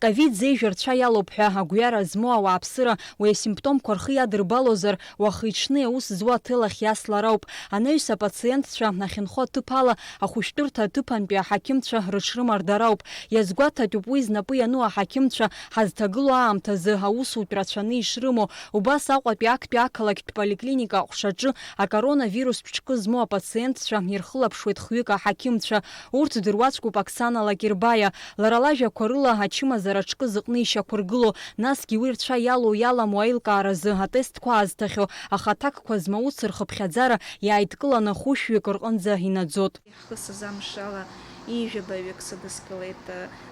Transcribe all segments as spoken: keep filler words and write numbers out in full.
Ковид зеижә рцәа иалоуп ҳәа агәҩара змоу ауааԥсыра уи асимптомқәа рхы иадырбалозар, уахи-ҽни аус зуа аҭел ахь иаслар ауп. Анаҩс апациентцәа ахьынхо аҭыԥ ала ахәышәтәырҭа аҭыԥантәи аҳақьымцәа рыҽрымардара ауп. Иазгәаҭатәуп уи знапы иану аҳақьымцәа ҳазҭагылоу аамҭазы аусутә рацәаны ишрымоу. Убас Аҟәатәи актәи ақалақьтә поликлиника аҟәшаҿы акоронавирустә ҿкы змоу апациентцәа ирхылаԥшуеит хҩык аҳақьымцәа. Урҭ дыруаӡәкуп Оксана Лакербаиа. Лара лажәақәа рыла, ачымазара аҿкы зыҟны ишьақәыргылоу, насгьы уи рцәа иалоу-иаламу аилкааразы атестқәа аазҭахьоу ахаҭакқәа змауц рхыԥхьаӡара иааидкыланы хәышәҩык рҟынӡа инаӡоит. Иаҳхысыз амш ала ҩажәаҩык сыдыскылеит,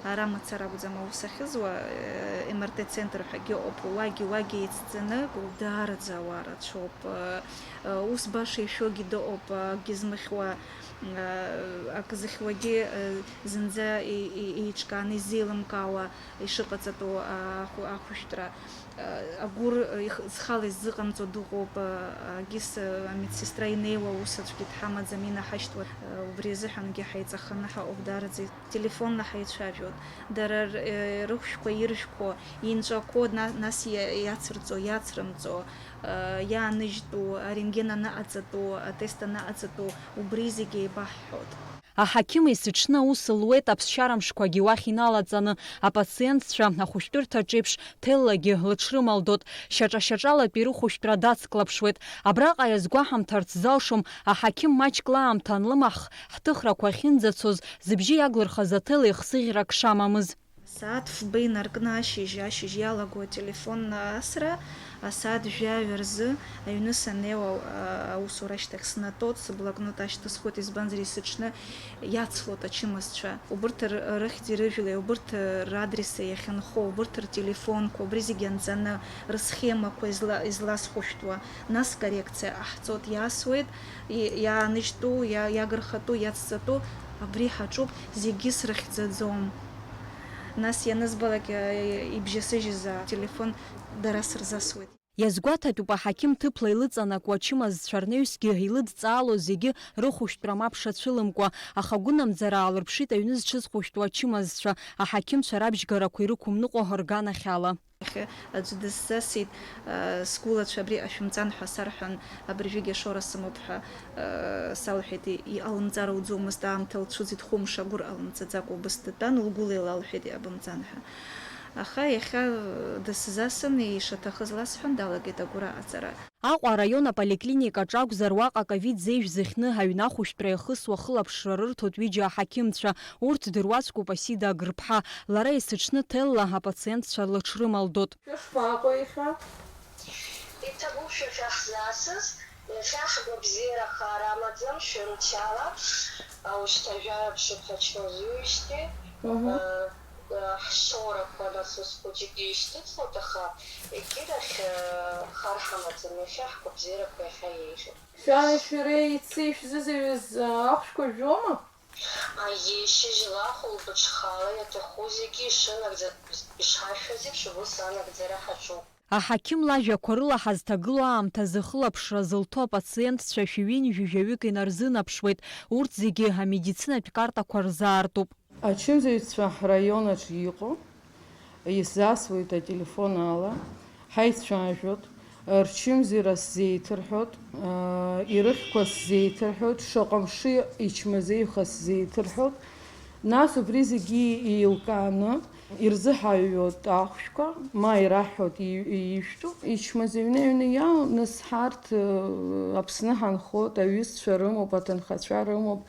ара мацара акәӡам аус ахьызуа, МРТ-центр ҳәагьы ыҟоуп, уагьы, уагьы еицҵаны, даараӡа ауаа рацәоуп, ус баша ишәогьы дыҟоуп, акгьы змыхьуа, акы зыхьуагьы зынӡа еиҿкааны изеилымкаауа ишыҟаҵатәу ахәышәтәра. Агәыр зхала иззыҟамҵо дыҟоуп, агьыс амедсестра инеиуа ус аӡәгьы дҳамаӡам, инаҳашьҭуа, убри азыҳәангьы ҳаиҵаханы ҳаҟоуп даараӡа. Телефонла ҳаицәажәоит. Дара рыхәшәқәа иржәқәо, инҵәақәо, нас иацырҵо, иацрымҵо, иааныжьтәу, арентген анаҟаҵатәу, атест анаҟаҵатәу, убри зегьы еибаҳҳәоит. Аҳақьым есыҽны аус луеит аԥсшьара мшқәагьы уахь иналаҵаны, апациентцәа ахәышәтәырҭаҿ еиԥш ҭеллагьы лыҽрымалдоит, шьаҿа-шьаҿалатәи рыхәышәтәра дацклаԥшуеит. Абраҟа иазгәаҳамҭарц залшом, аҳақьым маҷк лаамҭа анлымаҳх, ҳҭыхрақәа ахьынӡацоз, зыбжьы иаглырхаз аҭел еихсыӷьрак шамамыз. Асааҭ фба инаркны ашьыжь, ашьыжь иалаго ателефон асра, асааҭ жәаҩа рзы аҩны саннеиуа, аусура ашьҭахь снатәоит, сыблокнот ашьҭысхуеит, избанзар, есыҽны иацлоит ачымазцәа. Убырҭ рыхьӡи рыжәлеи, убырҭ радреси иахьынхо, убырҭ ртелефонқәа, убри зегьы анҵаны, рысхемақәа изла-, изласхәышәтәуа, нас коррекциа ҟаҳҵоит, иасуеит, и-, иааныжьтәу, иа-, иагырхатәу, иацҵатәу, абри ҳаҿуп, зегьы срыхьӡаӡом. Нас ианызбалак, э, ибжьасыжьыз ателефон дара сырзасуеит. Иазгәаҭатәуп, аҳақьым ҭыԥла илыҵанакуа ачымазцәа рнаҩсгьы илыдҵаало зегьы рыхәышәтәра мап шацәылымкуа, аха агәынамӡара аалырԥшит аҩны зҽызхәышәтәуа ачымазцәа, аҳақьымцәа рабжьгарақәа ирықәымныҟәо рганахьала. Иахьа аӡә дысзасит, сгәылацәа абри ҟашәымҵан ҳәа сарҳәан, абыржәгьы ашора сымоуп ҳәа, э, салҳәеит, и-, иҟалымҵар ауӡомызт, аамҭа лцәыӡит, хәымш агәыр ҟалымҵаӡакәа убыс дтәан, лгәыла илалҳәеит, иҟабымҵан ҳәа. Аха иахьа, э, дысзасын, ишаҭахыз ласҳәан, далагеит агәыр аҟаҵара. Аҟәа араион аполиклиникаҿ акәзар, уаҟа ковид зеижә зыхьны аҩны ахәышәтәра иахысуа хылаԥшра рырҭоит ҩыџьа аҳақьымцәа. Урҭ дыруаӡәкуп Асида Агрԥҳа, лара есыҽны ҭелла апациентцәа лыҽрымалдоит. Шәышԥаҟоу иахьа? Иҭабуп шәа шәаҳзаасыз, иахьа ҳгәабзиара хар амаӡам, шәымчала, аушьҭа жәаҩа ԥшьба ҳачмазаҩижьҭеи, Мгм. э, э, ҳшоурақәа насус хәыҷык ишьҭыҵуеит, аха егьирахь, э, хар ҳамаӡам, иахьа ҳгәабзиарақәа иахьа еиӷьуп. Шәани шәареи ицеи шәзызаҩыз, э, ахәшәқәа жәома? Аиеи, шьыжьла ахәылбыҽхала иаҭаху зегьы ишынагӡатәу, ишҳашәҳәаз еиԥш, убыс анагӡара ҳаҿуп. Аҳақьым лажәақәа рыла ҳазҭагылоу аамҭазы хылаԥшра зылҭо апациентцәа шәи ҩынҩажәаҩык инарзынаԥшуеит, урҭ зегьы амедицинатә картақәа рзаартуп. Ачымазаҩцәа ҳраион аҿы иҟоу исзасуеит ателефон ала, ҳаицәажәоит, рчымазара сзеиҭарҳәоит, ирыхьқәа сзеиҭарҳәоит, шаҟа мшы ичмазаҩха сзеиҭарҳәоит. Нас убри зегьы еилкааны, ирзыҳаҩуеит ахәшәқәа, ма ираҳҳәоит и-, ишәтәу. Ичмазаҩны аҩны иалоу, нас ҳарҭ, э, Аԥсны ҳанхоит, аҩызцәа рымоуп, аҭынхацәа рымоуп,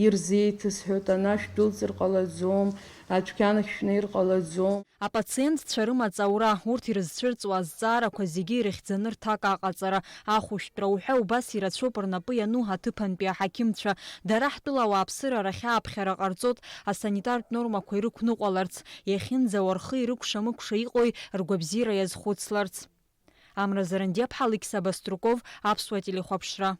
ирзеиҭасҳәоит, ана шәдәылҵыр ҟалаӡом, адәқьанахь шәнеир ҟалаӡом. Апациентцәа рымаҵ аура, урҭ ирызцәырҵуа азҵаарақәа зегьы ирыхьӡаны рҭак аҟаҵара, ахәышәтәра уҳәа убас ирацәоуп рнапы иану аҭыԥантәи аҳақьымцәа. Дара ҳтәыла ауааԥсыра рахь ааԥхьара ҟарҵоит, асанитартә нормақәа ирықәныҟәаларц, иахьынӡауа рхы ирыкәша-мыкәша иҟои ргәабзиара иазхәыцларц. Амра Зарандиаԥҳа, Алықьса Баструков, Аԥсуа телехәаԥшра.